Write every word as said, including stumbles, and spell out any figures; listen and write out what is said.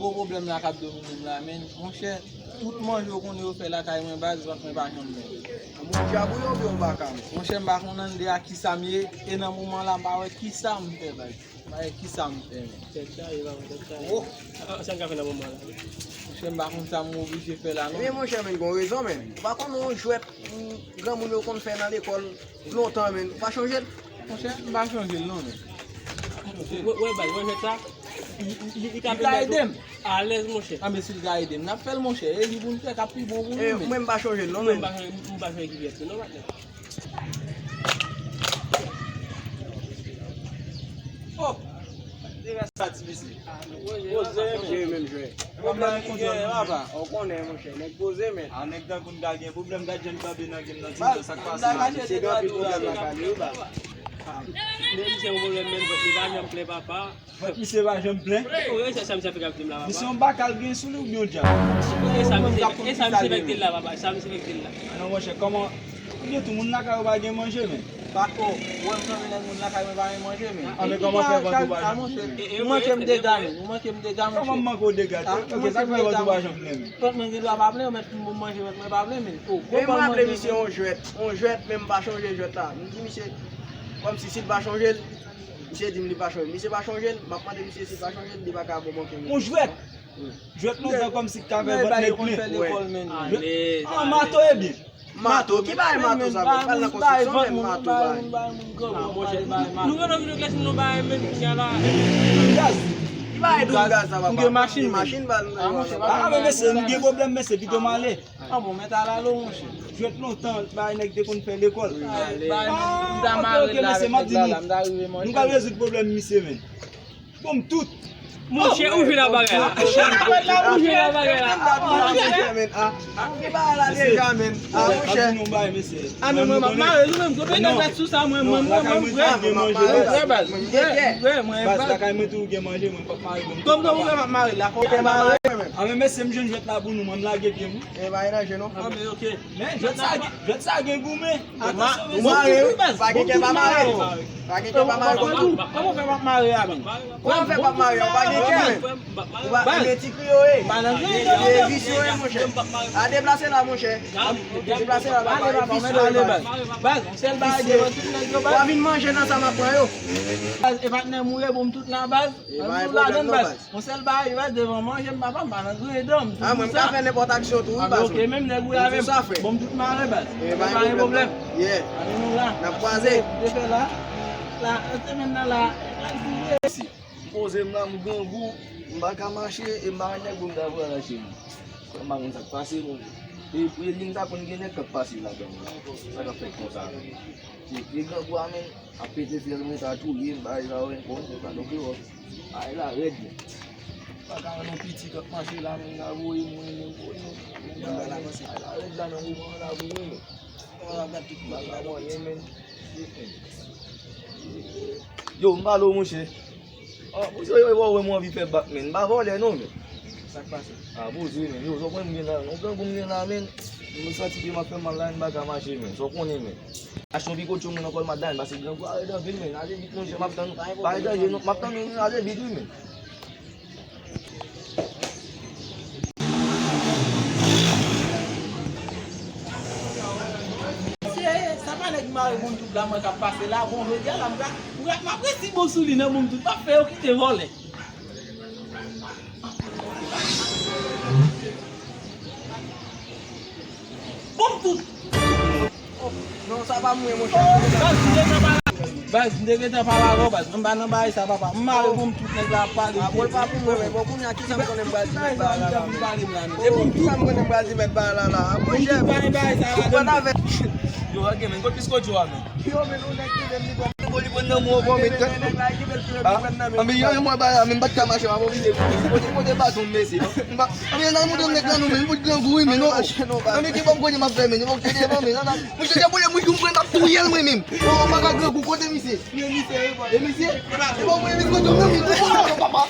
Gwo pwoblèm la k ap domine m la, men, monchè, tout manje w konnen yo fè lakay mwen, baz, mwen pa janm menm. Bon, djab ou ye oubyen w baka, men? Monchè, m pa konn annde a kisa m ye, e nan moman la, m pa wè kisa m fè, baz. M pa wè kisa m fè, men. Tèt chaje, papa, tèt chaje. Oh. Ah, sa n ka fè nan moman la? Monchè, m pa konn sa m oblije fè la, non. Men, monchè, men, gon rezon, men. Ou pa konn yon jwèt, mm, granmoun yo konn fè nan lekòl lontan, men. Ou pa chonje l? Monchè, m pa chonje l, non, men. Wè, wè, baz, wè jwèt sa? Li, li, li ka pèmèt ou alèz, monchè. A, men si l ka ede m, n ap fè l, monchè. E li pou n fè k ap pi bon pou nou, men. Mwen, m pa chonje l, non, men. Mwen, m pa chonje, m pa chonje ki jwèt se, non, patnè. Oh! Poze, men. Poze, men. Pwoblèm ki gen, papa. Ou konnen, monchè, nèg poze, men. A, nèg tankou n ka gen pwoblèm, gad jan n kanpe nan game nan, ti sa k pase la. Misye gen anpil pwoblèm lakay li, wi, baz. Men misye gen pwoblèm, men, li pa janm plen, papa. Misye pa janm plen. Ou wè sa, sa misye fè k ap di m la, papa? Misye yon baka l gen sou li oubyen yon djab? E sa misye fè k te la, papa? Sa misye fè k te la? A non, monchè, kòman? Oubyen tou moun lakay ou pa gen manje, men? Pa ko, wè m sanble nèg moun lakay mwen pa gen manje, men. A, men kòman fè vant ou pa janm plen? Ou manke m dega, men. Ou manke m dega, monchè. Kòman m manke w dega? Ok, sa k fè vant ou pa janm plen, men? Pòt mwen gen dwa pa plen, ou mèt pou m manje, pòt mwen pa plen, men. Oh, gwo pòt mwen gen. Misye yon jwèt, yon jwèt, men m pa chonje jwèt la. M di misye, kòmsi si l pa chonje l, misye di m li pa chonje. Misye pa chonje l, m ap mande misye si l pa chonje l, li pa ka bon manke m. Yon jwèt? Jwèt lontan kòmsi k ka fè vant nèg plen. An mato ebyen. Mato, ki bagay mato sa, men? Pral nan konstriksyon, men mato, bagay. Nou gen nou vin klèsi nou bagay, men nou gen la. Gaz. Ki bagay dou gaz sa, papa? Gen machin, men. Machin, ba nou. A, men mesye, nou gen pwoblèm, mesye, pito m ale. A bon, mèt al alo, monchè. Jwèt lontan, bagay nèg te konn fè lekòl. A, ok, ok, mesye, m ap di nou. Nou pral rezoud pwoblèm misye, men. Bon, m tout. Monchè, ou jwe nan bagay la. Ou jwe nan bagay la. Monchè, men, a. Ki bagay la deja, men? A, monchè. A, non, mwen, m ap mare li menm. Kote nèg la sou sa, mwen, mwen, mwen, mwen, mwen, vrè, vrè, baz. Vrè, vrè, mwen, baz. Baz, lakay mwen tou gen manje, mwen, m p ap mare, mwen. Kòm nan ou fè m ap mare la, kòm mare. A, men, mesye, m jwenn jwèt la pou nou, mwen, m lage pye m. E, pa nan je, non. A, men, ok. Men, jwèt sa, jwèt sa gen goumen. Atansyon, mesye. Ou mare, wi. Pa gen kè pa mare. Pa gen kè pa mare. Kòman w fè p ap mare a, men? Kòman w fè p ap mare a? Ou pa gen kè, men. Ou pa gen ti kriyo, e. Ti visye, e, monchè. A, deplase la, monchè. Deplase la, papa, e visye, e, baz. Baz, sèl bagay devan tout nèg yo, baz. W a vin manje nan sa m ap pran yo. Baz, e patnè m ou ye, bon, m tout la, baz. Ann nou ladan, baz. Yon sèl bagay, baz, devan manje m, papa, m pa nan griyen dan m. A, mwen, m ka fè nenpòt aksyon tou, wi, baz. Ok, menm nèg ou ye avè m. Bon, m tout mare, baz. Pa gen pwoblèm. Ann nou la. N ap kwaze. Te fè la. La, semèn nan la. M poze m la, m grangou, m pa ka mache, e m pa wè nèg pou m ta voye al achte m. M pa konn sa k pase, non. E, e li m ta konn gen nèg k ap pase ladan m. Sa k ap fèt konsa? E, e grangou a, men. Ap pete fyèl mwen, ta touye m, bagay sa yo, men bon, se pa non, frè. Bagay la rèd, men. Pa ka wè non piti k ap mache la, men, la voye mwen, men, voye mwen. Bagay la rèd la, nan moman an la, voye mwen. Bagay la moyen, men. Yo, m pale w, monchè. Ah, pou sa yo wè mwen anvi fè bak, men. M pa vòlè non, men. Sa k pase? Ah, poze, men. Yo, sa w konnen m gen la, non, grangou m gen la, men. M santi ke m ap fè mal la, m pa ka mache, men. Sa w konnen, men. Achte yon pi kotyon moun ankò, m ap dale, pase grangou a rèd anpil, men. Ale vit, monchè, m ap tann. Pa gen danje, non. M ap tann nou, ale vit, wi, men. Se, sa pa nèg mare moun tout la, mwen k ap pase la, bon, jodi a la, m ka, m ka, m ap resi bon sou li nan moun tout, m ap fè yo kite vòlè. Bon, tout. Non, sa pa mwen, monchè. Baz, m te gentan pale, baz, m te gentan pale avè w, baz. Mwen m pa nan bagay sa, papa. M mare pou m tout nèg la ap pale. Ah, bon, l pa pou mwen, men bon, kounye a, kisa m konnen m pral di mèt bagay la la, men? Kisa m konnen m pral di mèt bagay la la? Ah, monchè, ou konn avè. Yo, ok, men, kot piskot yo a, men? Yo, men, yon nèg ki vin li pran. Bon, li pran nan mwen ankò, men. Ah, men, yo, yo, mwen bagay la, men, m pa t ka mache, m ap oblije kouri. Kote, kote baton, mesye? M pa, ah, men, nan mouton nèg la, nou, men, fout grangou, wi, men, non. Ah, men, ki bon kote m ap fè, men, bon, kote devan, men, nan, nan. Monchè, se pwoblèm, wi, tou m pran, m ap touye l, mwen menm. Oh, m pa ka grangou, kote misye? E misye? E bon, mwen, misye, kote mwen, mwen, papa.